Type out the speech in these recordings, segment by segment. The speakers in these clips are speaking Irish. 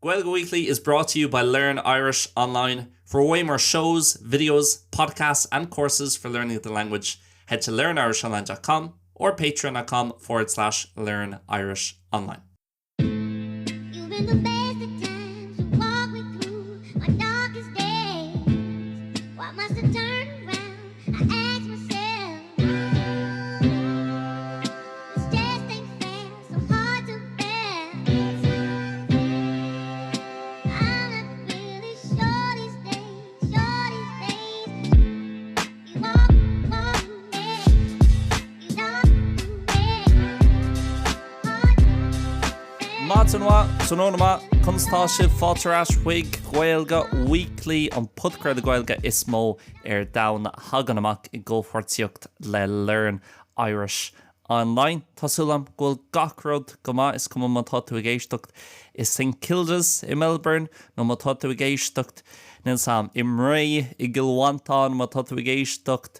Gaeilge Weekly is brought to you by Learn Irish Online. For way more shows, videos, podcasts and courses for learning the language, head to learnirishonline.com or patreon.com forward slash learn Irish online. You've been the best of times to walk me through my darkest days. Why must I turn around? I ask myself. This just ain't fair, so hard to bear. I'm not really sure these days, sure these days. You walk, walk me, you don't me. Hard Maidin mhaith, tráthnóna maith, conas tá sibh? Fáilte ar ais chuig Gaeilge Weekly, an podchraoladh Gaeilge is mó ar domhan a thagann amach i gcomhpháirtíocht le Learn Irish Online. Tá súil agam go bhfuil gach rud go maith, is cuma má tá tú ag éisteacht i St Kilda's i Melbourne nó má tá tú ag éisteacht, níl 's a'm, i mBré i gCill Mhantáin, má tá tú ag éisteacht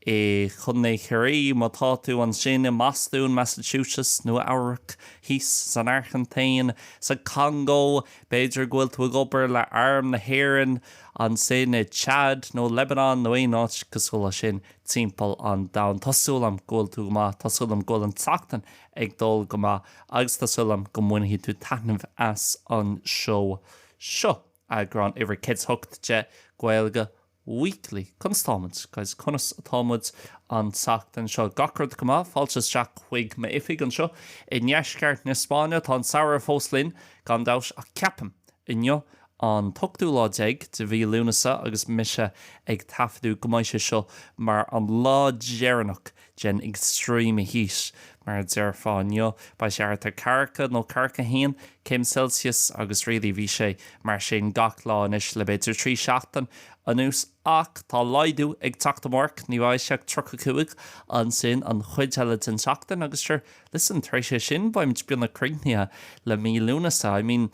i Chontae Chiarraí, má tá tú ansin i mBostún, Massachusetts, Nua Eabhrac, thíos san Airgintín, sa Congó, b'fhéidir go bhfuil tú ag obair le Arm na hÉireann ansin i Chad nó Lebanon nó aon áit cosúil leis sin. timpeall an domhain. Tá súil agam go bhfuil tú go maith, tá súil agam go bhfuil an tseachtain ag dul go maith agus tá súil agam go mbainfidh tú taitneamh as an seó seo, eagrán uimhir 108 de Gaeilge Weekly. Conas tá muid, guys? Conas atá muid an tseachtain seo? Gach rud go maith? Fáilte isteach chuig m'oifig anseo i ndeisceart na Spáinne. Tá an samhradh fós linn, gan dabht, ach ceapaim Inniu an t-ochtú lá déag de mhí Lúnasa agus mise ag taifeadadh go mbeidh sé seo mar an lá deireanach den extreme heat mar a déarfá. Inniu beidh sé thart ar ceathracha nó ceathracha haon céim Celsius agus really bhí sé mar sin gach lá anois le b'fhéidir 3 seachtain anuas ach tá laghdú ag teacht amárach, ní bheidh sé ach 35 ansin an chuid eile den tseachtain agus sure Listen, tar éis é sin, beimid beagnach críochnaithe le mí Lúnasa. I mean,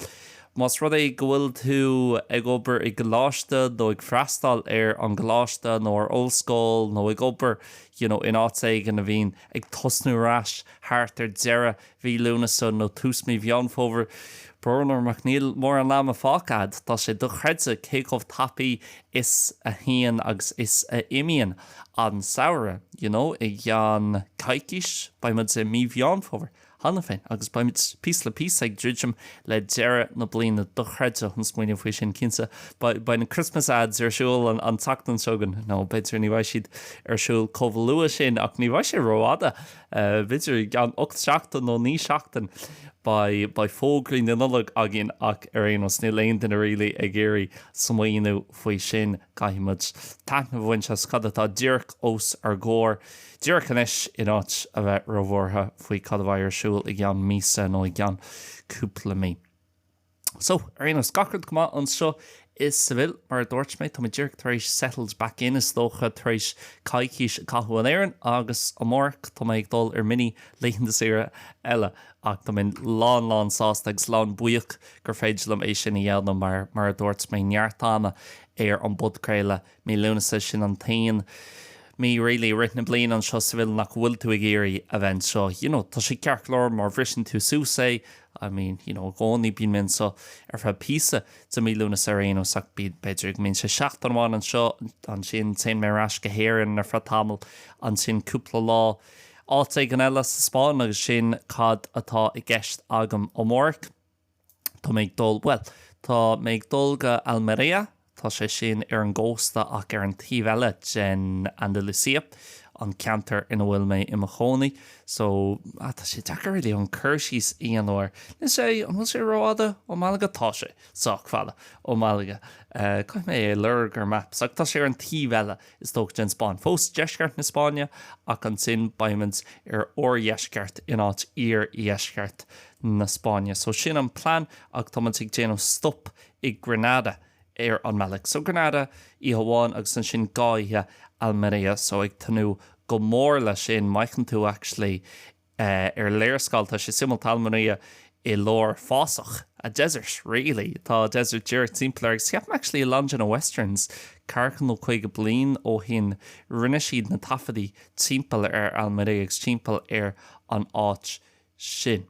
más rud é go bhfuil tú ag obair i gcoláiste nó ag freastal ar an gcoláiste nó ar ollscoil nó ag obair you know, in áit éigin a bhíonn ag tosnú ar ais thart ar deireadh mhí Lúnasa nó tús mí Mheán Fómhair, brón orm ach níl mórán ama fágtha agat. Tá sé dochreidte cé chomh tapaidh is a théann agus is a imíonn an samhradh, you know, i gceann coicís beidh muid i mí Mheán Fómhair cheana féin agus beidh muid píosa le píosa ag druidim le deireadh na bliana, dochreidte chun smaoineamh faoi sin, cinnte. Beidh na Christmas ads ar siúl an tseachtain seo chugainn, nó b'fhéidir ní bheidh siad ar siúl chomh luath sin ach ní bheidh sé rófhada, b'fhéidir i gceann 8 seachtain nó 9 seachtain beidh beidh fógraí na Nollag againn ach ar aon nós níl aon duine really ag iarraidh smaoineamh faoi sin. Caithfidh muid taitneamh a bhaint as cad atá díreach os ár gcomhair díreach anois in áit a bheith róbhuartha faoi cad a bheidh ar siúl i gceann míosa nó i gceann cúpla mí. So, ar aon nós, gach rud go maith anseo i Seville, mar a dúirt mé, tá mé díreach tar éis settled back in is dócha tar éis coicís a caitheamh in Éirinn agus amárach tá mé ag dul ar mini laethanta saoire eile ach tá mé lán lán sásta agus lán buíoch gur féidir liom é sin a dhéanamh mar, mar a dúirt mé, neart ama ar an bpodchraoladh mí Lúnasa, sin an t-aon mí really i rith na bliana anseo i Seville nach bhfuil tú ag iarraidh a bheith anseo. You know, tá sé ceart go leor má bhriseann tú suas é, I mean, you know, i gcónaí bíonn mé anseo ar feadh píosa de mí Lúnasa ar aon nós ach b'fhéidir go mbíonn sé seachtain amháin anseo, ansin téann mé ar ais go hÉirinn ar feadh tamaill, ansin cúpla lá áit éigin eile sa Spáinn agus sin cad atá i gceist agam amárach. Tá mé ag dul, bhuel, tá mé ag dul go Almería, tá sé sin ar an gcósta ach ar an taobh eile den Andalusia, an ceantar ina bhfuil mé i mo chónaí. So, ah, tá sé deacair really an cur síos a dhéanamh air. Níl sé, an bhfuil sé rófhada ó Malaga? Tá sé sách fada ó Malaga. Caithfidh mé é a lorg ar Maps ach tá sé ar an taobh eile is dócha, den Spáinn. Fós deisceart na Spáinne ach ansin beimid ar oirdheisceart in áit iardheisceart na Spáinne. So sin an plean ach tá muid ag déanamh stop i Granada ar an mbealach. So Granada oíche amháin agus ansin dhá oíche Almería. So ag tnúth go mór leis sin. Má fhéachann tú actually ar léarscáil, tá sé suimiúil, tá Almería i lár fásach, a desert really. Tá desert díreach timpeall air agus ceapaim actually a lán de na westerns ceathracha nó 50 bliain ó shin rinne siad na taifeadaí timpeall ar Almería agus timpeall ar an áit sin.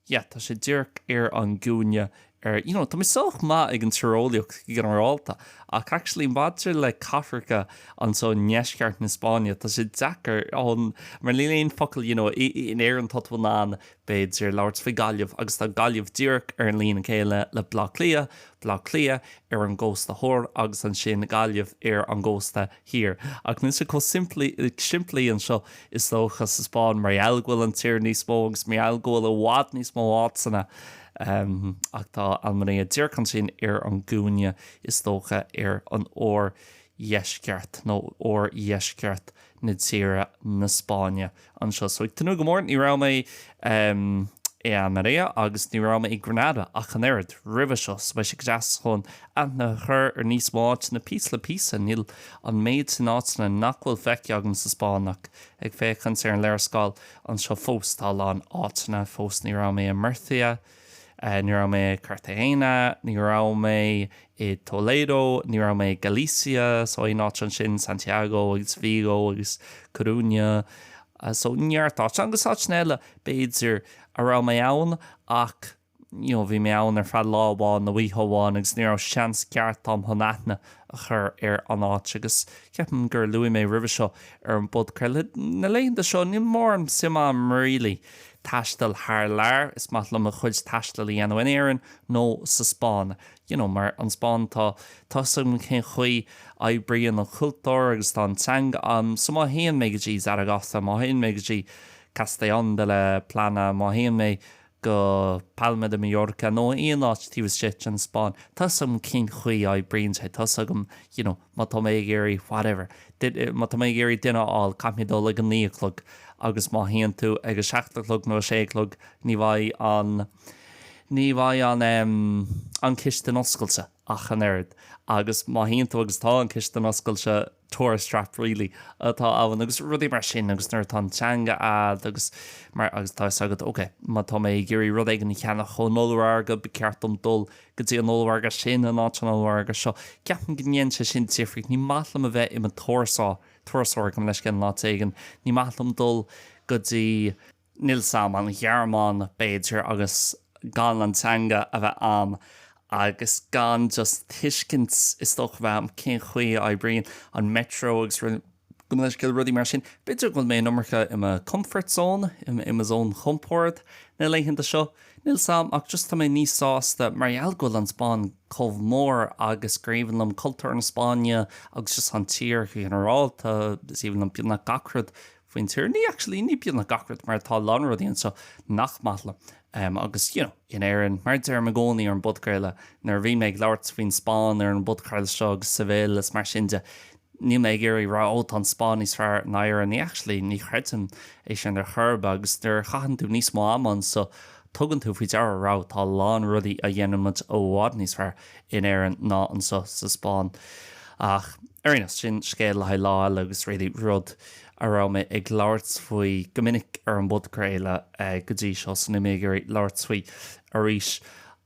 Yeah, tá sé díreach ar an gcúinne. Ar, you know, tá mé sách maith ag an tíreolaíocht go ginearálta, ach actually maidir le cathracha anseo i ndeisceart na Spáinne, tá sé deacair ann, mar níl aon focal, you know, in Éirinn tá tú in ann, b'fhéidir, labhairt faoi Gaillimh agus tá Gaillimh díreach ar an líne céanna le Baile Átha Cliath, Baile Átha Cliath ar an gcósta thoir agus ansin Gaillimh ar an gcósta thiar. Ach níl sé chomh simplí, simplí anseo is dócha sa Spáinn mar gheall go bhfuil an tír níos mó agus mar gheall go bhfuil i bhfad níos mó áiteanna Ach tá Almería díreach ansin ar an gcúinne, is dócha, ar an oirdheisceart, nó oirdheisceart na tíre, na Spáinne, anseo. So ag tnúth go mór, ní raibh mé i Almería agus ní raibh mé i Granada ach an oiread roimhe seo, so beidh sé go deas chun aithne a chur ar níos mó áiteanna píosa le píosa. Níl an méid sin áiteanna nach bhfuil feicthe agam sa Spáinn ach ag féachaint ar an léarscáil anseo fós. Tá a lán áiteanna fós. Ní raibh mé i Murcia, ní raibh mé i Cartagena, ní raibh mé i Toledo, ní raibh mé i Galicia, so aon áit ansin, Santiago agus Vigo agus Coruña, so neart áiteanna agus áiteanna eile b'fhéidir a raibh mé ann ach you know, bhí mé ann ar feadh lá amháin nó oíche amháin agus ní raibh seans ceart a'm chun aithne a chur ar an áit agus ceapaim gur luaigh mé roimhe seo ar an bpodchraoladh, na laethanta seo níl mórán suim a'm really taisteal thar lear, is maith liom mo chuid taistil a dhéanamh in Éirinn nó sa Spáinn, you know, mar an Spáinn tá tá 'fhios agam cén chaoi oibríonn an cultúr agus tá an teanga a'm, so má théann mé go dtí Zaragoza, má théann mé go dtí Castellón de la Plana, má théann mé go Palma de Mallorca nó aon áit taobh istigh den Spáinn, tá 'fhios agam cén chaoi a oibríonn sé, tá 'fhios agam you know má tá mé ag iarraidh whatever, má tá mé ag iarraidh duine a fháil caithfidh mé dul ag a naoi a chlog agus má théann tú ag a seacht a chlog nó a sé a chlog ní bheidh an, ní bheidh an em an chistin oscailte ach an oiread agus má théann tú agus tá an chistin oscailte tourist trap really atá ann agus rudaí mar sin agus nuair atá an teanga a'd agus mar agus tá 'fhios agat ok má tá mé ag iarraidh rud éigin a cheannach ón ollmhargadh ba cheart dom dul go dtí an ollmhargadh sin in áit an ollmhargadh seo. Ceapaim go ndéanann sé sin difríocht. Ní maith liom a bheith i mo turasóir turasóir gabh mo leithscéal in áit éigin. Ní maith liom dul go dtí níl 's a'm, an Ghearmáin b'fhéidir agus gan an teanga a bheith a'm agus gan just tuiscint is dócha a bheith a'm cén chaoi a oibríonn an metro agus gabh mo leithscéal rudaí mar sin. B'fhéidir go bhfuil mé an iomarca i mo comfort zone, i mo zón chompord na laethanta seo, níl 's a'm ach just tá mé níos sásta mar gheall go bhfuil an Spáinn chomh mór agus gur aoibhinn liom cultúr na Spáinne agus just an tír go ginearálta, is aoibhinn liom beagnach gach rud faoin tír. Ní actually, ní beagnach gach rud mar tá a lán rudaí anseo nach maith liom. Um, agus, you know, in Éirinn, mar a deirim i gcónaí ar an bpodchraoladh, nuair a bhíonn mé ag labhairt faoin Spáinn ar an bpodchraoladh seo agus Seville is mar sin de, níl mé ag iarraidh rá, ó, tá an Spáinn níos fearr ná Éire. Ní actually, ní chreidim é sin ar chor ar bith agus nuair a chaitheann tú níos mó ama anseo, tugann tú faoi deara, wow, tá a lán rudaí a dhéanann muid i bhfad níos fearr in Éirinn ná anseo sa Spáinn. Ach, ar aon nós, sin scéal le haghaidh lá eile agus really rud a raibh mé ag labhairt faoi go minic ar an bpodchraoladh go dtí seo, so níl mé ag iarraidh labhairt faoi arís.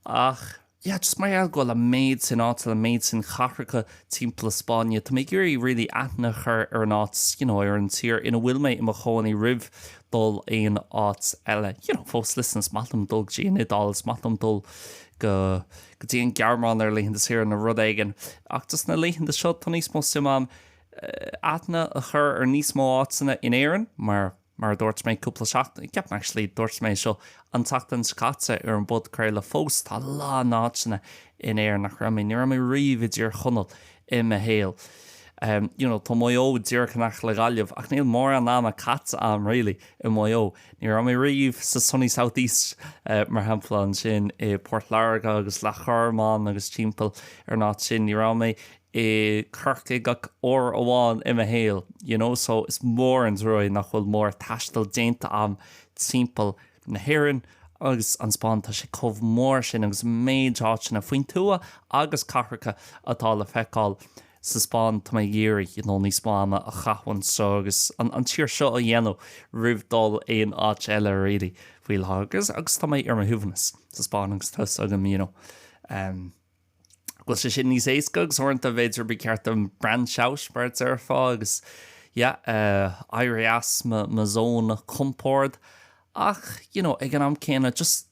Ach, yeah, just mar gheall go bhfuil an méid sin áiteanna, an méid sin cathracha timpeall na Spáinne, tá mé ag iarraidh really aithne a chur ar an áit, you know, ar an tír ina bhfuil mé i mo chónaí roimh dul aon áit eile. You know, fós, listen, is maith liom dul go dtí an Iodáil, is maith liom dul go go dtí an Ghearmáin ar laethanta saoire nó rud éigin, ach just na laethanta seo tá níos mó suim a'm aithne a chur ar níos mó áiteanna in Éirinn, mar mar a dúirt mé cúpla seachtain, ceapaim actually dúirt mé seo an tseachtain seo caite ar an bpodchraoladh fós, tá a lán áiteanna in Éirinn nach raibh mé, ní raibh mé riamh i dTír Chonaill i mo shaol. Um, you know, tá Maigh Eo díreach in aice le Gaillimh ach níl mórán ama caite a'm really i Maigh Eo. Ní raibh mé riamh sa Sunny South East uh, mar shampla ansin i Port Láirge agus Loch Garman agus timpeall ar an áit sin. Ní raibh mé i Corcaigh ach uair amháin i mo shaol, you know, so is mór an trua nach bhfuil mór taistil déanta a'm timpeall na hÉireann agus an Spáinn, tá sé chomh mór sin agus an méid áiteanna faoin tuath agus cathracha atá le feiceáil sa Spáinn, tá mé ag iarraidh, you know, níos mó ama a chaitheamh anseo agus an an tír seo a dhéanamh roimh dul aon áit eile really faoi láthair agus agus tá mé ar mo shuaimhneas sa Spáinn agus tá 'fhios agam, you know, um, go bhfuil sé sin níos éasca agus uaireanta b'fhéidir ba cheart dom branch out mar a déarfá agus yeah éirí as mo mo zón compord ach you know ag an am céanna just.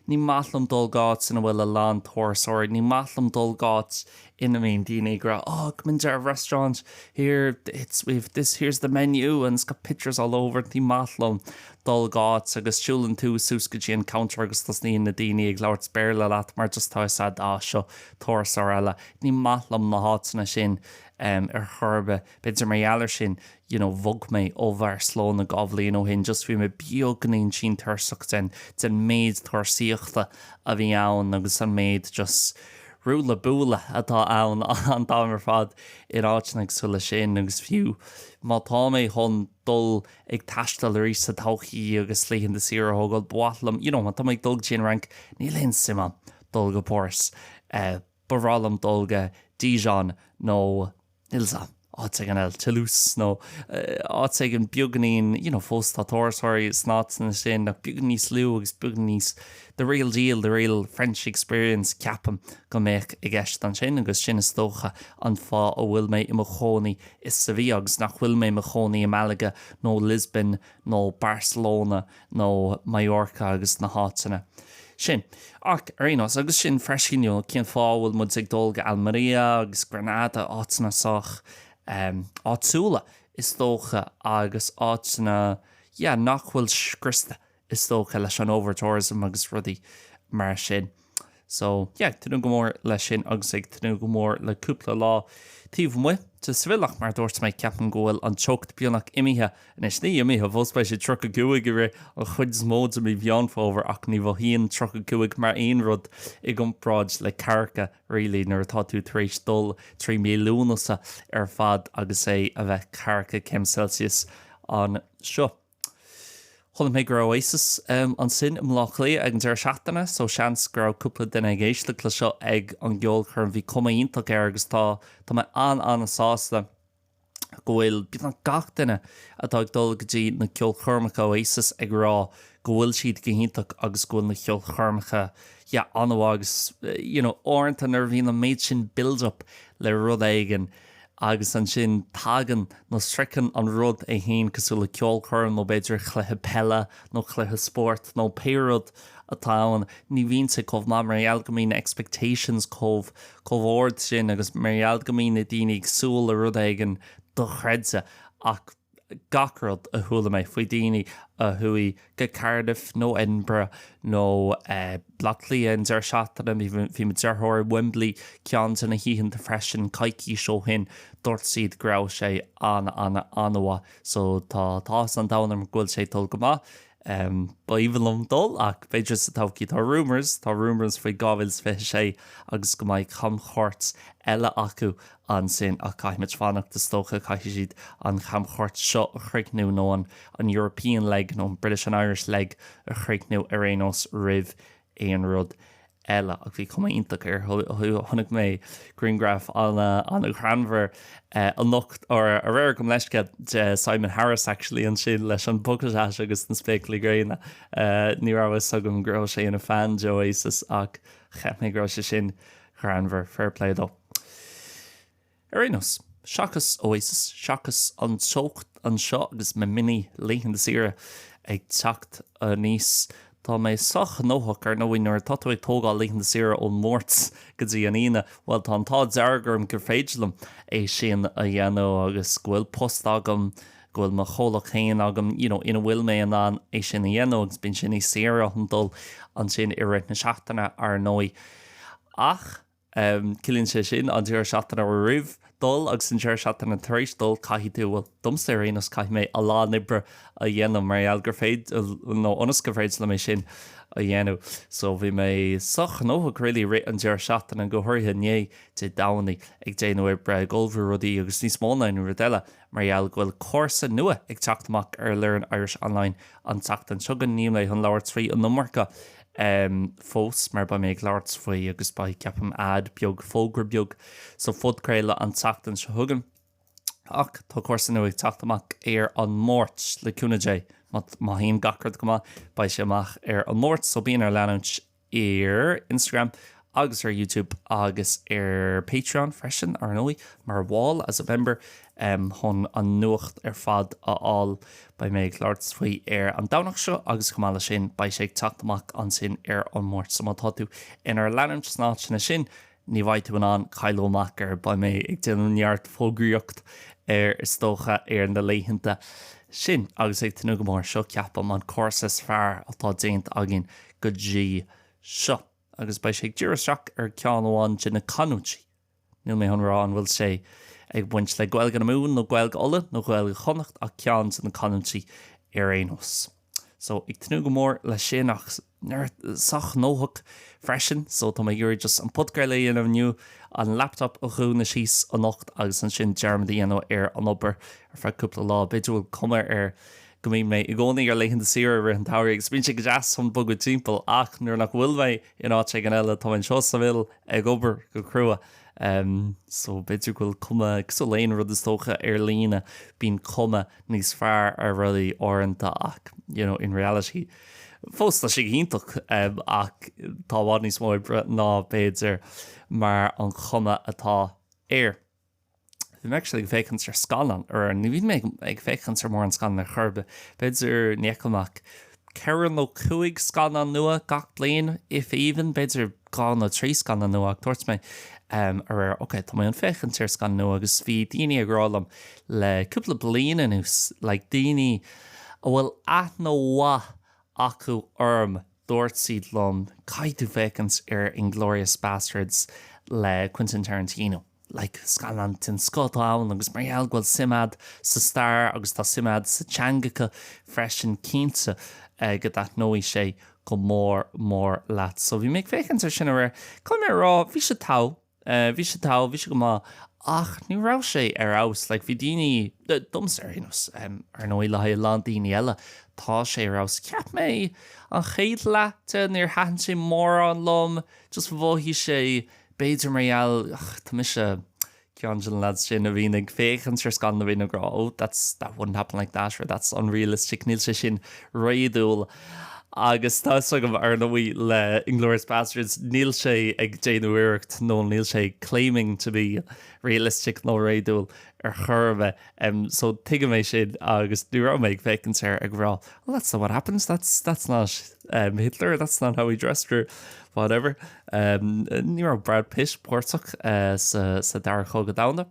ní maith liom dul go áit ina bhfuil a lán turasóirí, ní maith liom dul go áit ina mbíonn daoine ag rá oh come into our restaurant, here it's, we've this, here's the menu and it's got pictures all over it, ní maith liom dul go áit agus siúlann tú suas go dtí an counter agus tosnaíonn na daoine ag labhairt Béarla leat mar just tá a fhios agat ah seo turasóir eile, ní maith liom na háiteanna sin ar chor ar bith. B'fhéidir mar gheall air sin you know bhog mé ó Bharcelona 2 bhliain ó shin, just bhí mé beagainín tinn tuirseach den, den méid tursaíochta a bhí ann agus an méid just ruaille buaille atá ann an t-am ar fad in áiteanna cosúil leis sin agus fiú má tá mé chun dul ag taisteal arís sa todhchaí agus laethanta saoire a thógáil, ba mhaith liom, you know má tá mé ag dul go dtí an Fhrainc, níl aon suim a'm dul go Páras, eh ba bhreá liom dul go Dijon nó Níl 's a'm, áit éigin eile, Toulouse nó áit éigin beagáinín, you know, fós tá turasóirí sna háiteanna sin ach beagán níos lú agus beagán níos the real deal, the real French experience ceapaim go mbeadh i gceist ansin agus sin is dócha an fáth a bhfuil mé i mo chónaí i Sevilla agus nach bhfuil mé i mo chónaí i Malaga nó Lisbon nó Barcelona nó Mallorca agus na háiteanna sin. Ach ar aon nós, agus sin freisin, you know, cén fáth a bhfuil muid ag dul go Almería agus Granada, áiteanna sách áitiúla is dócha agus áiteanna, yeah, nach bhfuil scriosta is dócha leis an overtourism agus rudaí mar sin. So, yeah, ag tnúth go mór leis sin agus ag tnúth go mór le cúpla lá taobh amuigh de Seville ach mar a dúirt mé, ceapaim go bhfuil an teocht beagnach imithe anois. Ní imithe, fós beidh sé 35 i rith an chuid is mó de mí Mheán Fómhair ach ní mhothaíonn 35 mar aon rud i gcomparáid le ceathracha really nuair atá tú tar éis dul trí mí Lúnasa ar fad agus é a bheith ceathracha céim Celsius anseo. Chonaic mé go raibh Oasis ansin i mBleá Cliath ag an deireadh seachtaine so seans go raibh cúpla duine ag éisteacht le seo ag an gceolchoirm. Bhí cuma iontach air agus tá tá mé an-an-sásta go bhfuil beagnach gach duine atá ag dul go dtí na ceolchoirmeacha Oasis ag rá go bhfuil siad go hiontach agus go bhfuil na ceolchoirmeacha yeah an-mhaith agus you know uaireanta nuair a bhíonn an méid sin build up le rud éigin agus ansin tagann nó sroicheann an rud é féin cosúil le ceolchoirm nó b'fhéidir cluiche peile nó cluiche spóirt nó pé rud atá ann, ní bhíonn sé chomh maith mar gheall go mbíonn na expectations chomh chomh ard sin agus mar gheall go mbíonn na daoine ag súil le rud éigin dochreidte ach gach rud a chuala mé faoi daoine a chuaigh go Cardiff nó Edinburgh nó Baile Átha Cliath an deireadh seachtaine, bhí mo deartháir i Wembley ceann de na hoícheanta freisin coicís ó shin, dúirt siad go raibh sé an-an-an-mhaith so tá áthas an domhain orm go bhfuil sé ag dul go maith. Ba aoibhinn liom dul ach b'fhéidir sa todhchaí. Tá rumours, tá rumours faoi 2026 agus go mbeidh camchuairt eile acu ansin ach caithfimid fanacht is dócha, caithfidh siad an chamchuairt seo a chríochnú nó an an European leg nó an British and Irish leg a chríochnú ar aon nós roimh aon rud eile. Ach bhí cuma iontach air, chonaic mé grianghraf an-ghreannmhar anocht, or aréir gabh mo leithscéal, de Simon Harris actually ansin leis an bucket hat agus na spéaclaí gréine. Ní raibh a fhios agam go raibh sé ina fan de Oasis ach cheap mé go raibh sé sin greannmhar, fair play dó. Ar aon nós, seachas Oasis, seachas an teocht anseo agus mo mini laethanta saoire ag teacht aníos, tá mé sách gnóthach, ar ndóigh, nuair atá tú ag tógáil laethanta saoire ón Máirt go dtí an Aoine, bhuel, tá an t-ádh dearg orm gur féidir liom é sin a dhéanamh agus go bhfuil post agam, go bhfuil mo chomhlacht féin agam, you know, ina bhfuil mé in ann é sin a dhéanamh agus bíonn sé níos saoire chun dul ansin i rith na seachtaine, ar ndóigh. Ach. Ciallaíonn sé sin an deireadh seachtaine roimh dul agus an deireadh seachtaine tar éis dul, caithfidh tú, bhuel, domsa ar aon nós, caithfidh mé a lán oibre a dhéanamh mar gheall gur féidir, nó ionas gur féidir liom é sin a dhéanamh. So bhí mé sách gnóthach really i rith an deireadh seachtaine, go háirithe inné, Dé Domhnaigh, ag déanamh oibre, ag ullmhú rudaí agus níos mó ná aon rud eile mar gheall go bhfuil cúrsa nua ag teacht amach ar Learn Irish Online an tseachtain seo chugainn. Níl mé chun labhairt faoi an iomarca fós mar beidh mé ag labhairt faoi agus beidh, ceapaim, ad beag, fógra beag sa phodchraoladh an tseachtain seo chugainn. Ach tá cúrsa nua ag teacht amach ar an Máirt, le cúnamh Dé. Má théann gach rud go maith, beidh sé amach ar an Máirt, so bíonn ar leanúint ar Instagram. agus ar YouTube agus ar Patreon freisin, ar ndóigh, mar bhall, as a member, chun an nuacht ar fad a fháil. Beidh mé ag labhairt faoi ar an Domhnach seo agus chomh maith leis sin beidh sé ag teacht amach ansin ar an Máirt. So má tá tú inár leanúint sna háiteanna sin, ní bheidh tú in ann cailleadh amach air. Beidh mé ag déanamh neart fógraíocht air is dócha ar na laethanta sin agus ag tnúth go mór. Seo ceapaim an cúrsa is fearr atá déanta againn go dtí seo. Agus beidh sé ag díriú isteach ar ceann amháin de na canúintí. Níl mé chun rá an bhfuil sé ag baint le Gaeilge na Mumhan nó Gaeilge Uladh nó Gaeilge Chonnacht ach ceann de na canúintí ar aon nós. So, ag tnúth go mór leis sin ach neart sách gnóthach freisin so tá mé ag iarraidh just an podchraoladh a dhéanamh inniu, an laptop a dhúnadh síos anocht agus ansin dearmad a dhéanamh ar an obair ar feadh cúpla lá. B'fhéidir go bhfuil cuma air go mbíonn mé i gcónaí ar laethanta saoire i rith an tsamhraidh agus bíonn sé go deas chun bogadh timpeall ach nuair nach bhfuil mé in áit éigin eile tá mé anseo sa Mhill ag obair go crua. So b'fhéidir go bhfuil cuma, cosúil le aon rud is dócha ar líne, bíonn cuma níos fearr ar rudaí uaireanta ach you know in reality fós tá sé go hiontach ach tá i bhfad níos mó oibre ná b'fhéidir mar an chuma atá air. Bhí mé actually ag féachaint ar scannán aréir, ní bhíonn mé ag féachaint ar mórán scannán ar chor ar bith, b'fhéidir ní fheicim ach ceithre nó cúig scannán nua gach bliain, if even, b'fhéidir dhá nó trí scannán nua ach dúirt mé aréir ok tá mé chun féachaint ar scannán nua agus bhí daoine ag rá liom le cúpla bliain anuas, like daoine a bhfuil aithne mhaith acu orm Dúirt siad liom, caithfidh tú féachaint ar Inglourious Basterds le Quentin Tarantino. Like, scannán den scoth atá ann agus mar gheall go bhfuil suim a'd sa stair agus tá suim a'd sa teangacha freisin cinnte go dtaitneoidh sé go mór mór leat. So bhí mé ag féachaint ar sin aréir. Caithfidh mé a rá, bhí sé togha. Bhí sé togha, bhí sé go maith, ach ní raibh sé ar fheabhas. Like, bhí daoine, domsa ar aon nós, ar ndóigh le haghaidh a lán daoine eile, tá sé ar fheabhas. Cheap mé an chéad leath de, níor thaitin sé mórán liom, just mhothaigh sé, b'fhéidir mar gheall, ach tá mise ceann de na lads sin a bhíonn ag féachaint ar scannán a bhíonn ag rá, oh, that's, that wouldn't happen like that, or that's unrealistic, níl sé sin réadúil. Agus tá 'fhios agam, ar ndóigh, le Inglourious Basterds, níl sé ag déanamh iarracht nó níl sé claiming to be realistic nó réadúil ar chor ar bith. So tuigim é sin agus ní raibh mé ag féachaint air ag rá, well that's not what happens, that's, that's not um, Hitler, that's not how he dressed or whatever. Um, ní raibh Brad Pitt páirteach uh, sa, sa dara cogadh domhanda.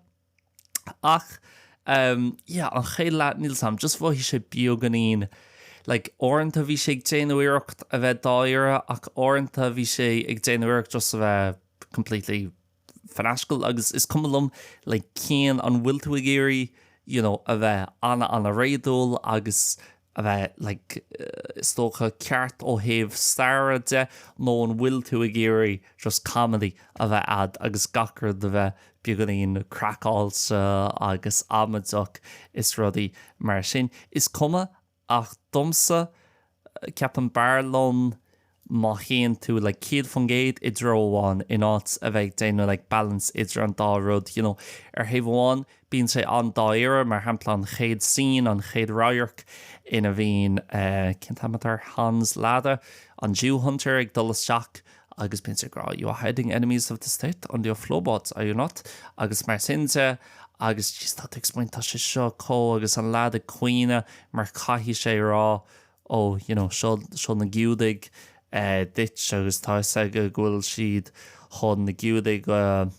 Ach um yeah an chéad leath níl 's a'm just mhothaigh sé beagáinín like uaireanta bhí sé ag déanamh iarracht a bheith dáiríre ach uaireanta bhí sé ag déanamh iarracht just a bheith completely fanatical agus is cuma liom like cén an bhfuil tú ag iarraidh you know a bheith ana ana réadúil agus a bheith like is dócha ceart ó thaobh staire de nó an bhfuil tú ag iarraidh just comedy a bheith a'd agus gach rud a bheith beagáinín craiceáilte agus amaideach is rudaí mar sin. Is cuma ach domsa ceapaim b'fhearr liom má théann tú like 100% i dtreo amháin in áit a bheith ag déanamh like balance idir an dá rud, you know. Ar thaobh amháin bíonn sé an-dáiríre, mar shampla an chéad scene, an chéad radharc ina bhíonn eh cén t-ainm atá air, Hans Lada, an Jew Hunter ag dul isteach agus bíonn sé ag rá you are hiding enemies of the state under your floorboards, are you not? agus mar sin de agus jeez tá tú ag smaoineamh tá sé seo chomh agus an lad ag caoineadh mar caithfidh sé a rá oh, you know, seo, seo na Giúdaigh duit agus tá 'fhios aige go bhfuil siad chun na Giúdaigh a,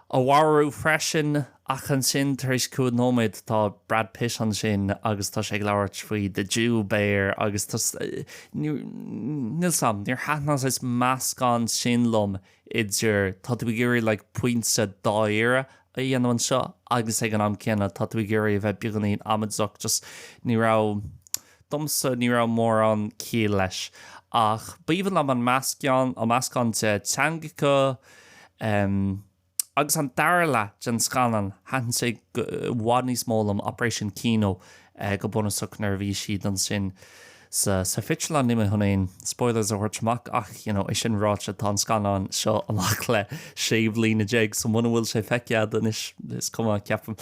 a mharú freisin ach ansin tar éis cúig nóiméad tá Brad Pitt ansin agus tá sé ag labhairt faoi the Jew bear agus tá, níl 'fhios a'm, níor thaitin an saghas meascán sin liom idir tá tú ag iarraidh like pointe dáiríre a dhéanamh anseo agus ag an am céanna tá tú ag iarraidh a bheith beagáinín amaideach just ní raibh, domsa ní raibh mórán ciall leis. Ach b'aoibhinn liom an meascán, an meascán de teangacha em agus an dara leath den scannán thaitin sé i bhfad níos mó liom, Operation Kino go bunúsach nuair a bhí siad ansin sa sa phictiúrlann, níl mé chun aon spoilers a thabhairt amach ach you know é sin ráite tá an scannán seo amach le sé bliana déag so muna bhfuil sé feicthe agat anois is cuma ceapaim.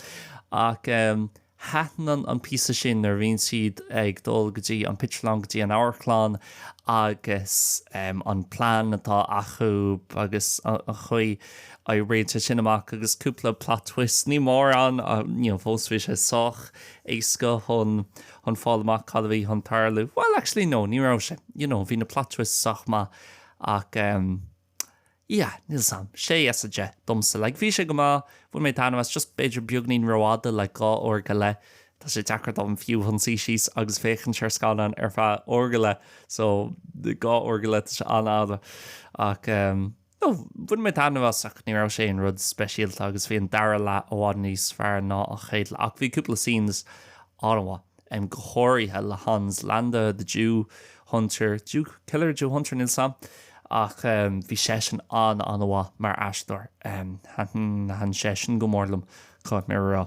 Ach em. Thaitin an píosa sin nuair a bhíonn siad ag dul go dtí an pictiúrlann, go dtí an amharclann agus an plean atá acu agus an chaoi a oibríonn sé sin amach agus cúpla plot twist, ní mórán, you know, fós bhí sé sách éasca chun chun fáil amach cad a bhí chun tarlú. Well, actually no, ní raibh sé, you know, bhí na plot twists sách maith ach yeah, níl 's a'm, 6 as 10 domsa. Like, bhí sé go maith, bhain mé taitneamh as, just b'fhéidir beagnín rófhada, like 2 uair go leith, tá sé deacair dom fiú chun suí síos agus féachaint ar scannán ar feadh uair go leith, so 2 uair go leith tá sé an-fhada ach no, bhain mé taitneamh as ach ní raibh sé aon rud speisialta agus bhí an dara leath i bhfad níos fearr ná an chéad leath ach bhí cúpla scenes an-mhaith, go háirithe le Hans Landa, the Jew Hunter, Jew Killer, Jew Hunter, níl 's a'm ach bhí seisean an-an-mhaith mar aisteoir, thaitin seisean go mór liom, caithfidh mé a rá.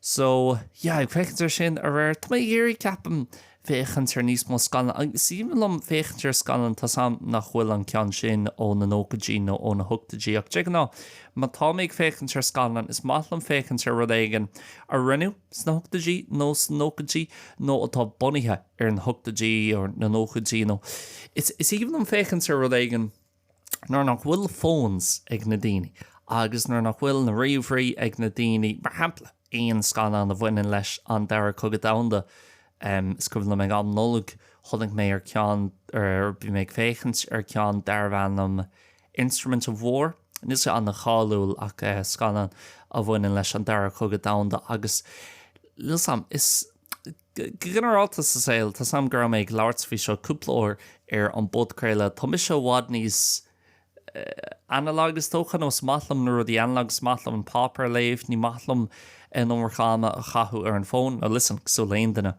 So, yeah, ag féachaint ar sin aréir, tá mé ag iarraidh, ceapaim, féachaint ar níos mó scannán. Agus is aoibhinn liom féachaint ar scannán, tá 's a'm nach bhfuil an ceann sin ó na nóchaidí nó ó na hochtóidí, ach de ghnáth, má tá mé ag féachaint ar scannán, is maith liom féachaint ar rud éigin a rinneadh sna hochtóidí nó sna nóchaidí nó atá bunaithe ar na hochtóidí nó na nóchaidí nó is aoibhinn liom féachaint ar rud éigin nuair nach bhfuil phones ag na daoine agus nuair nach bhfuil na ríomhairí ag na daoine, mar shampla, aon scannán a bhaineann leis an Dara Cogadh Domhanda. Is cuimhin liom ag am Nollag chonaic mé ar ceann, ar bhí mé ag féachaint ar ceann darbh ainm Instrument of War. Níl sé an-cháiliúil ach scannán a bhaineann leis an Dara Cogadh Domhanda agus níl 's a'm, is. Go ginearálta sa saol, tá 's a'm go raibh mé ag labhairt faoi seo cúpla uair ar an bpodchraoladh, tá mise i bhfad níos analog is dócha, nó is maith liom na rudaí analog, is maith liom an páipéar a léamh, ní maith liom an iomarca ama a chaitheamh ar an bhfón, now listen, cosúil le aon duine,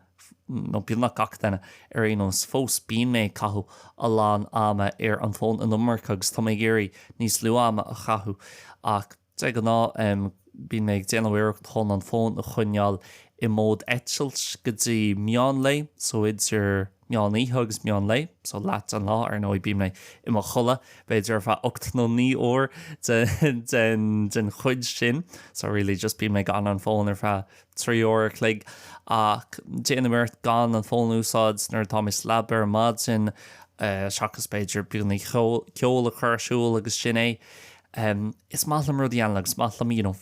nó beagnach gach duine ar aon nós, fós bíonn mé ag caitheamh a lán ama ar an bhfón an iomarca agus tá mé ag iarraidh níos lú ama a chaitheamh ach. De ghnáth, bíonn mé ag déanamh iarracht chun an fón a choinneáil i mód eitilt go dtí meán lae, so idir meán oíche agus meán lae, so leath den lá, ar ndóigh bíonn mé i mo chodladh b'fhéidir ar feadh 8 nó 9 uair den chuid sin, so really just bíonn mé gan an fón ar feadh 3 uair a chloig, ach déanaim iarracht gan an fón a úsáid nuair atá mé sa leaba ar maidin, seachas b'fhéidir beagáinín ceoil a chur ar siúl agus sin é. Is maith liom rudaí analog, is maith liom, you know,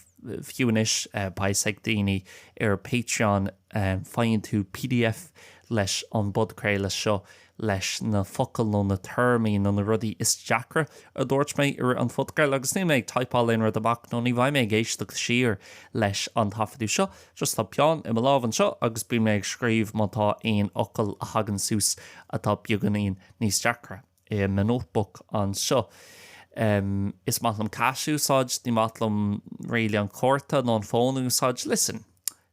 fiú anois beidh ag daoine ar Patreon, faigheann tú pdf leis an bpodchraoladh seo leis na focail nó na téarmaí nó na rudaí is deacra a dúirt mé i rith an phodchraoladh agus níl mé ag typeáil aon rud amach nó ní bheidh mé ag éisteacht siar leis an taifeadadh seo, just tá peann i mo lámh anseo agus bíonn mé ag scríobh má tá aon fhocal a thagann suas atá beagáinín níos deacra. i mo notebook anseo. Is maith liom cash a úsáid, ní maith liom really an cárta nó an fón a úsáid. Listen,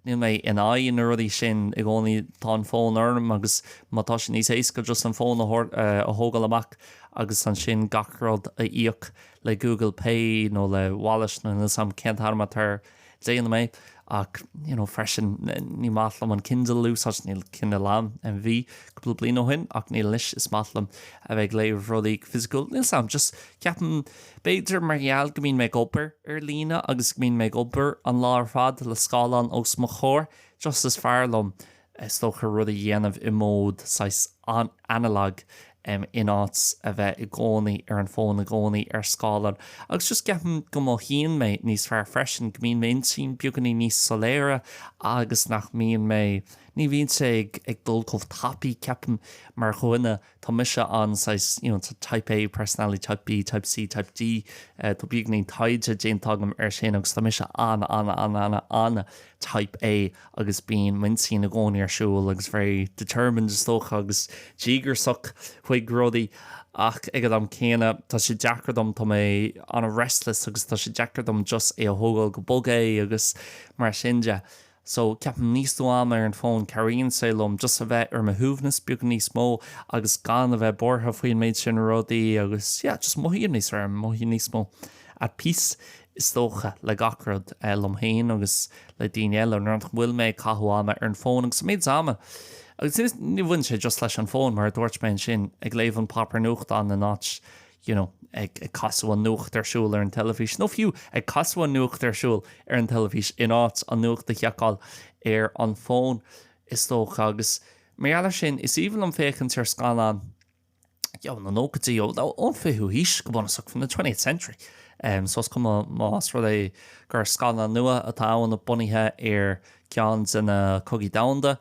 níl mé in aghaidh na rudaí sin i gcónaí, tá an fón orm agus má tá sé níos éasca just an fón a thógáil amach agus ansin gach rud a íoc le Google Pay nó le Wallet nó níl 's a'm cén t-ainm atá air. Déanaim é, ach you know freisin ní maith liom an Kindle a úsáid, níl Kindle a'm, bhí cúpla bliain ó shin ach níl anois, is maith liom a bheith ag léamh rudaí go fisiciúil, níl 's a'm, just ceapaim b'fhéidir mar gheall go mbíonn mé ag obair ar líne agus go mbíonn mé ag obair an lá ar fad le scáileán os mo chomhair, just is fearr liom is dócha rud a dhéanamh i mód saghas analog in áit a bheith i gcónaí ar an bhfón, i gcónaí ar scáileán. Agus just ceapaim go mothaíonn mé níos fearr freisin, go mbíonn m'intinn beagáinín níos soiléire agus nach mbíonn mé, ní bhíonn sé ag dul chomh tapaidh, ceapaim, mar dhuine. Tá mise an saghas, you know, type A personality, type B, type C, type D, tá beagáinín taighde déanta agam ar sin agus tá mise an-an-an-an-an type A agus bíonn m'intinn i gcónaí ar siúl agus very determined is dócha agus díograiseach chuig rudaí ach ag an am céanna tá sé deacair dom, tá mé an-restless agus tá sé deacair dom just é a thógáil go bog é agus mar sin de. So, ceapaim níos lú ama ar an bhfón, cabhraíonn sé liom just a bheith ar mo shuaimhneas beagán níos mó agus gan a bheith buartha faoin méid sin rudaí agus yeah, just mothaím níos fearr, mothaím níos mó at peace is dócha le gach rud, liom féin agus le daoine eile nuair nach bhfuil mé ag caitheamh ama ar an bhfón agus an méid ama agus ní bhaineann sé just leis an bhfón mar a dúirt mé ansin ag léamh an páipéar nuachtáin in áit. you know, ag casadh an nuacht ar siúl ar an teilifís, nó fiú ag casadh an nuacht ar siúl ar an teilifís in áit an nuacht a sheiceáil ar an bhfón, is dócha. Agus mar gheall air sin, is aoibhinn liom féachaint ar scannáin you know, na nóchaidí, ón 20ú haois go bunúsach, from the 20th century. So is cuma más rud é gur scannán nua atá ann bunaithe ar ceann de na cogaí domhanda,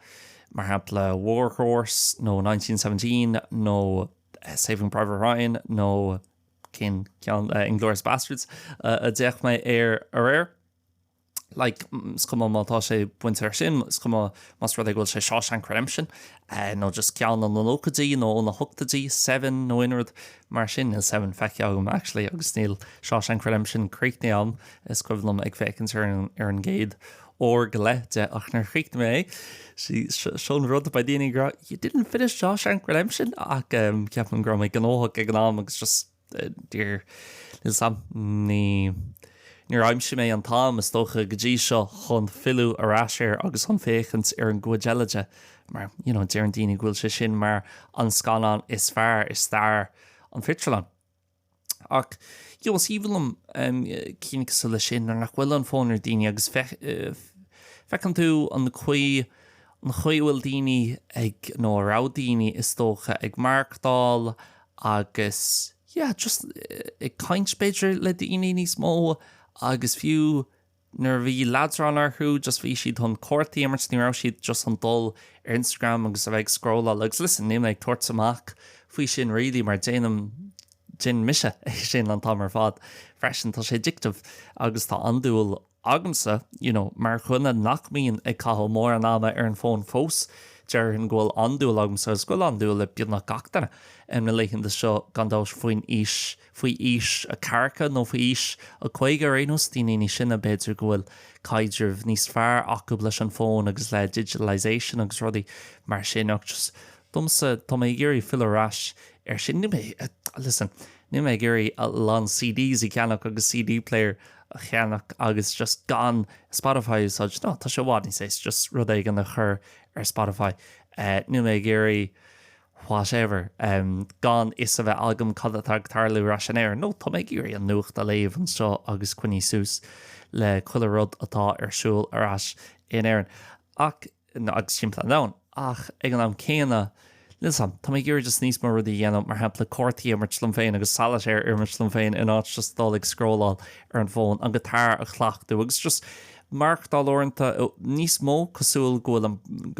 mar shampla War Horse nó 1917 nó Saving Private Ryan nó cén ceann Inglourious Basterds a d'fhéach mé air aréir. Like, is cuma má tá sé bainte air sin, is cuma más rud é go bhfuil sé Shawshank Redemption nó just ceann ó na nóchaidí nó ó na hochtóidí, Seven nó aon rud mar sin. Níl Seven feicthe agam actually agus níl Shawshank Redemption críochnaithe agam. Is cuimhin liom ag féachaint ar an gcéad uair go leith de ach níor chríochnaigh mé é. Seo an rud, beidh daoine ag rá you didn't finish Shawshank Redemption ach ceapaim go raibh mé gnóthach ag an am agus just níor, níl 's a'm, ní, níor aimsigh mé an t-am is dócha go dtí seo chun filleadh ar ais air agus chun féachaint ar an gcuid eile de mar you know deireann daoine go bhfuil sé sin mar an scannán is fearr i stair an phictiúrlann. Ach you know, is aoibhinn liom cinn cosúil leis sin nuair nach bhfuil an fón ar daoine agus feiceann tú an chaoi an chaoi a bhfuil daoine ag nó a raibh daoine is dócha ag maireachtáil agus yeah just ag caint b'fhéidir le daoine níos mó agus fiú Nuair a bhí leadrán orthu, just bhí siad chun cártaí a imirt, ní raibh siad just chun dul ar Instagram agus a bheith ag scrolláil agus listen, níl mé ag tabhairt amach faoi sin really mar déanaim, déanann mise é sin an t-am ar fad freisin, tá sé addictive agus tá andúil agamsa, you know, mar dhuine nach mbíonn ag caitheamh mórán ama ar an bhfón fós, déarfainn go bhfuil andúil agamsa agus go bhfuil andúil ag beagnach gach duine na laethanta seo gan dabht faoin aois faoi aois a ceathracha nó faoi aois a 50 ar aon nós, daoine níos sine b'fhéidir go bhfuil caidreamh níos fearr acu leis an bhfón agus le digitalisation agus rudaí mar sin ach just domsa tá mé ag iarraidh filleadh ar ais ar sin. Níl mé, listen, níl mé ag iarraidh a lán CDs a cheannach agus CD player a cheannach agus just gan Spotify a úsáid. No, tá sé i bhfad níos éasca just rud éigin a chur ar Spotify. Níl mé ag iarraidh whatever, gan fhios a bheith agam cad atá ag tarlú ar ais in Éirinn, nó tá mé ag iarraidh an nuacht a léamh anseo agus coinní suas le chuile rud atá ar siúl ar ais in Éirinn ach, agus timpeall an domhain. Ach ag an am céanna, níl 's a'm, tá mé ag iarraidh just níos mó rudaí a dhéanamh, mar shampla cártaí a imirt liom féin agus solitaire a imirt liom féin in áit just dul ag scrolláil ar an bhfón, an guitar a chleachtadh agus just maireachtáil uaireanta níos mó cosúil go bhfuil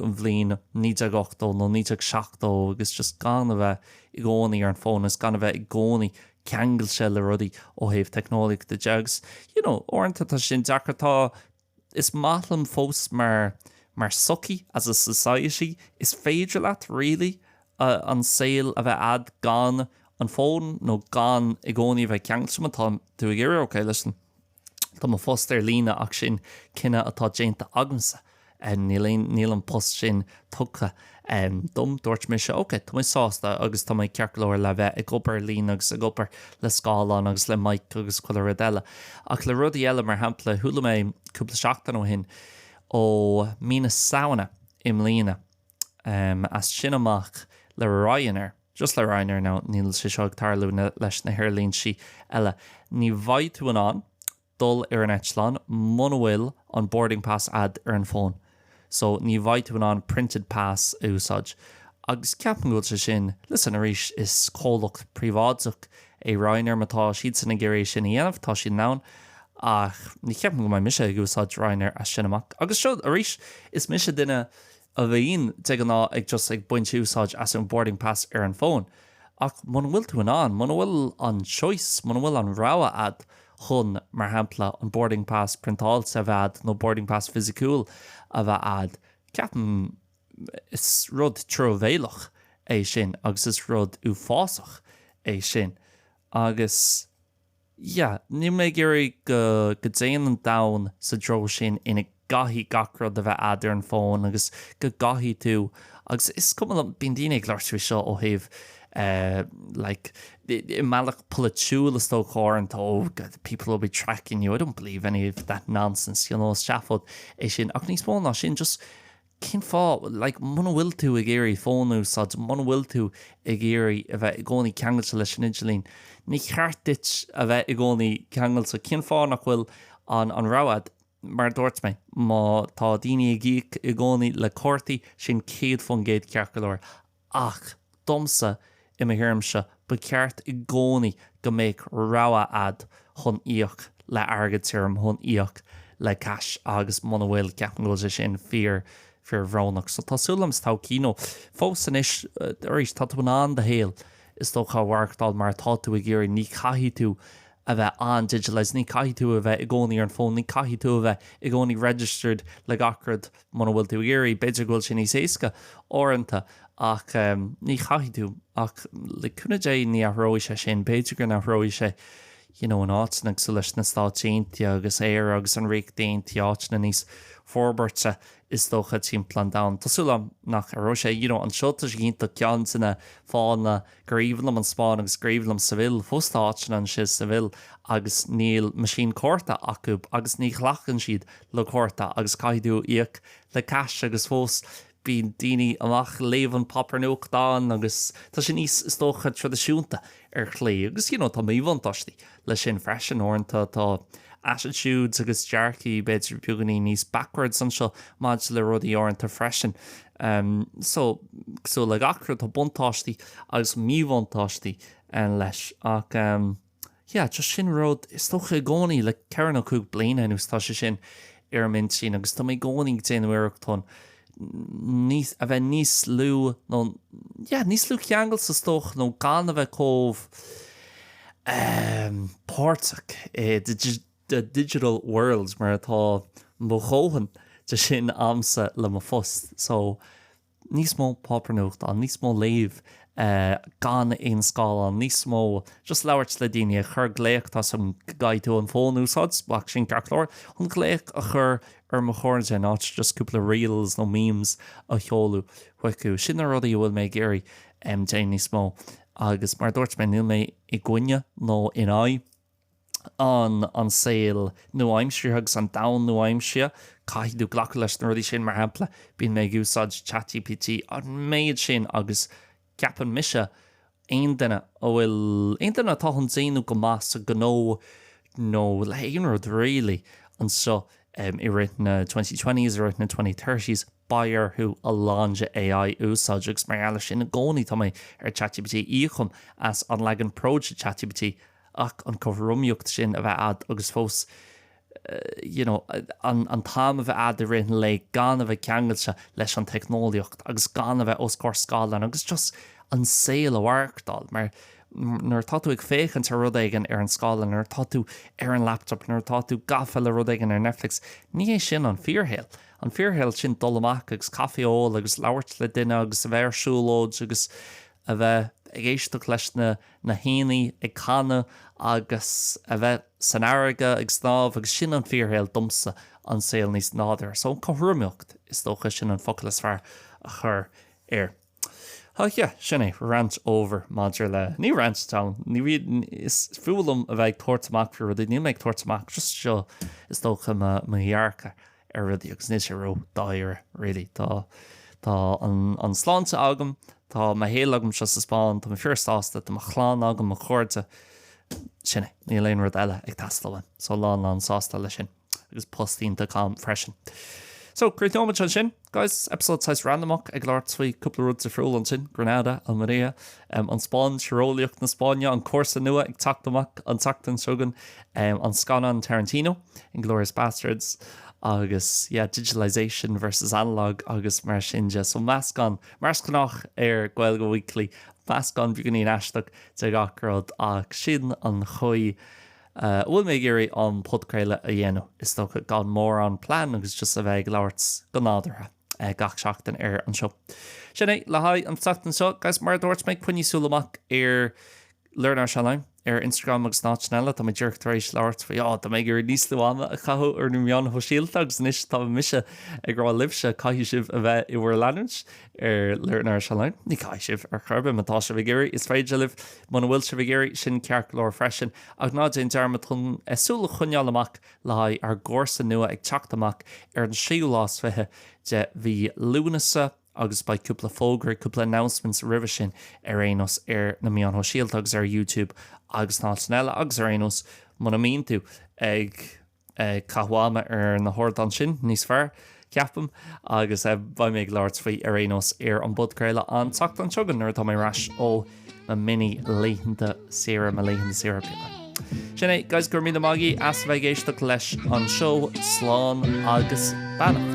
an bhliain 1980 nó 1970 agus just gan a bheith i gcónaí ar an bhfón agus gan a bheith i gcónaí ceangailte le rudaí ó thaobh teicneolaíochta de agus you know uaireanta tá sin deacair tá is maith liom fós mar mar sochaí as a society is féidir leat really an saol a bheith a'd gan an fón nó gan i gcónaí a bheith ceangailte má tá tú ag iarraidh okay listen Tá mo phost ar líne ach sin cinneadh atá déanta agamsa. Níl aon, níl an post sin tugtha dom. Dúirt mise, ok, tá mé sásta agus tá mé ceart go leor le bheith ag obair ar líne agus ag obair le scáileán agus le mic agus chuile rud eile. Ach le rudaí eile, mar shampla, chuala mé cúpla seachtain ó shin, ó mí na Samhna i mbliana, as sin amach le Ryanair, just le Ryanair now, níl sé seo ag tarlú leis na haerlíntí eile, ní bheidh tú in ann dul ar an eitleán muna bhfuil an boarding pass a'd ar an bhfón. So ní bheidh tú in ann printed pass a úsáid. Agus ceapaim go bhfuil sé sin, listen, arís is comhlacht príobháideach é Ryanair, má tá siadsan ag iarraidh é sin a dhéanamh, tá siad in ann, ach ní cheapaim go mbeidh mise ag úsáid Ryanair as sin amach. Agus seo, arís, is mise duine a bhíonn de ghnáth ag just ag baint úsáid as an boarding pass ar an bhfón. Ach muna bhfuil tú in ann, muna bhfuil an choice, muna bhfuil an rogha a'd chun, mar shampla, an boarding pass priontáilte a bheith a'd nó boarding pass fisiciúil a bheith a'd, ceapaim is rud truamhéalach é sin agus is rud uafásach é sin. Agus. Yeah, níl mé ag iarraidh go go dtéann an domhan sa treo sin ina gcaithfidh gach rud a bheith a'd ar an bhfón agus go gcaithfidh tú agus is cuma liom, bíonn daoine ag labhairt faoi seo ó thaobh eh like i mbealach polaitiúil is dócha uaireanta, oh God, people will be tracking you, I don't believe any of that nonsense, you know, is seafóid é sin ach níos mó ná sin, just. Cén fáth? Like, muna bhfuil tú ag iarraidh fón a úsáid, muna bhfuil tú ag iarraidh a bheith i gcónaí ceangailte leis an idirlíon, ní cheart duit a bheith i gcónaí ceangailte. Cén fáth nach bhfuil an an rogha a'd? Mar a dúirt mé, má tá daoine ag íoc i gcónaí le cártaí, sin 100% ceart go leor. Ach domsa, i mo thuairimse, ba cheart i gcónaí go mbeadh rogha a'd chun íoc le airgead tirim, chun íoc le cash agus muna bhfuil, ceapaim go bhfuil sé sin fíor, fíor bhrónach. So tá súil agam sa todhchaí, nó fós anois, arís, tá tú in ann do shaol, is dócha, a mhaireachtáil mar atá tú ag iarraidh, ní chaithfidh tú a bheith an-digitalised, ní chaithfidh tú a bheith i gcónaí ar an bhfón, ní chaithfidh tú a bheith i gcónaí registered le gach rud. Muna bhfuil tú ag iarraidh, b'fhéidir go bhfuil sé níos éasca uaireanta ach ní chaithfidh tú. Ach le cúnamh Dé ní athróidh sé sin. B'fhéidir go n-athróidh sé you know in áiteanna cosúil leis na Stáit Aontaithe agus Éire agus an Ríocht Aontaithe, áiteanna níos forbartha is dócha timpeall an domhain. Tá súil agam nach athróidh sé. You know anseo tá sé iontach ceann de na fáthanna gur aoibhinn liom an Spáinn agus gur aoibhinn liom Seville. Fós tá áiteanna anseo i Seville agus níl meaisín cárta acu agus ní ghlacann siad le cárta agus caithfidh tú íoc le cash agus fós bíonn daoine amach ag léamh an páipéar nuachtáin agus tá sé níos, is dócha, traidisiúnta ar shlí agus you know tá míbhuntáistí leis sin freisin. Uaireanta tá attitudes agus dearcaí b'fhéidir beagáinín níos backwards anseo maidir le rudaí uaireanta freisin. So, cosúil le gach rud tá buntáistí agus míbhuntáistí leis ach yeah, just sin rud, is dócha i gcónaí le ceithre nó cúig bliana anuas tá sé sin ar m'intinn agus tá mé i gcónaí ag déanamh iarracht chun níos, a bheith níos lú nó yeah, níos lú ceangailte is dócha nó gan a bheith chomh ehm, páirteach i the digital world mar atá mo dhóthain de sin a'msa le mo phost. So níos mó páipéar nuachtáin, níos mó léamh gan aon scáileán, níos mó just labhairt le daoine, ag cur glaoch, tá 's agam go gcaithfidh tú an fón a úsáid, ach sin ceart go leor, chun glaoch a chur ar mo chairde in áit just cúpla reels nó memes a sheoladh chucu. Sin na rudaí a bhfuil mé ag iarraidh déanamh níos mó agus mar a dúirt mé, níl mé i gcoinne nó in aghaidh an an saol nua-aimseartha agus an domhan nua-aimseartha, caithfidh tú glacadh leis na rudaí sin, mar shampla, bíonn mé ag úsáid ChatGPT an méid sin agus ceapann mise aon duine a bhfuil, aon duine atá chun déanamh go maith sa ghnó nó le haon rud really anseo i rith na 2020s, i rith na 2030s, beidh orthu a lán de AI a úsáid agus mar gheall air sin i gcónaí tá mé ar ChatGPT, íocaim as an leagan Pro de ChatGPT ach an cothromaíocht sin a bheith a'd agus fós you know an an t-am a bheith a'd i rith an lae gan a bheith ceangailte leis an teicneolaíocht agus gan a bheith os comhair scáileáin agus just an saol a mhaireachtáil mar nuair atá tú ag féachaint ar rud éigin ar an scáileán, nuair atá tú ar an laptop, nuair atá tú gafa le rud éigin ar Netflix, ní hé sin an fíorshaol. An fíorshaol sin dul amach agus caife a ól agus labhairt le duine agus a bheith ar siúlóid agus a bheith ag éisteacht leis na na héin ag canadh agus a bheith san fharraige ag snámh agus sin an fíorshaol domsa, an saol níos nádúrtha. So an cothromaíocht, is dócha, sin an focal is fearr a chur air. Ach yeah, sin é, rant over maidir le, ní rant atá ann, ní bhíonn, is fuath liom a bheith ag tabhairt amach faoi rudaí, níl mé ag tabhairt amach, just seo is dócha mo dhearcadh. ar rudaí agus níl sé ró dáiríre really. Tá tá an an sláinte agam, tá mo shaol agam seo sa Spáinn, tá mé fíor sásta, tá mo chlann agam, mo chairde, sin é, níl aon rud eile ag teastáil uaim. So lán lán sásta leis sin agus post iontach agam freisin. So críochnóimid ansin, guys, episode saghas randamach ag labhairt faoi cúpla rud difriúil ansin, Granada, Almería, um, an Spáinn, tíreolaíocht na Spáinne, an cúrsa nua ag teacht amach an tseachtain seo chugainn, um, an scannán Tarantino. Inglourious Basterds agus yeah digitalisation versus analogue agus mar sin de. So meascán, mar is gnách ar Gaeilge Weekly, meascán beagáinín aisteach de gach rud ach sin an chaoi a bhfuil mé ag iarraidh an podchraoladh a dhéanamh, is dócha, gan mórán plean agus just a bheith ag labhairt go nádúrtha gach seachtain ar an seó. Sin é le haghaidh an tseachtain seo, guys, mar a dúirt mé, coinnigh súil amach ar Learn Irish Online. ar Instagram agus in áiteanna eile. Tá mé díreach tar éis labhairt faoi, á, tá mé ag iarraidh níos lú ama a chaitheamh ar na meáin shóisialta agus anois tá mise ag rá libhse, caithfidh sibh a bheith i bhur leanúint ar Learn Irish Online. Ní caithfidh sibh ar chor ar bith, má tá sibh ag iarraidh, is féidir libh, muna bhfuil sibh ag iarraidh, sin ceart go leor freisin. Ach ná déan dearmad chun súil a choinneáil amach le haghaidh ár gcúrsa nua ag teacht amach ar an séú lá is 20 de mhí Lúnasa. agus beidh cúpla fógra, cúpla announcements roimhe sin ar aon nós ar na meáin shóisialta agus ar YouTube agus na háiteanna eile agus ar aon nós muna mbíonn tú ag caitheamh ama ar na hardáin sin níos fearr, ceapaim, agus beidh mé ag labhairt faoi ar aon nós ar an bpodchraoladh an tseachtain seo chugainn nuair atá mé ar ais ó mo mini laethanta saoire, mo laethanta saoire beaga. Sin é, guys, go raibh míle maith agaibh as a bheith ag éisteacht leis an seó, slán agus beannacht.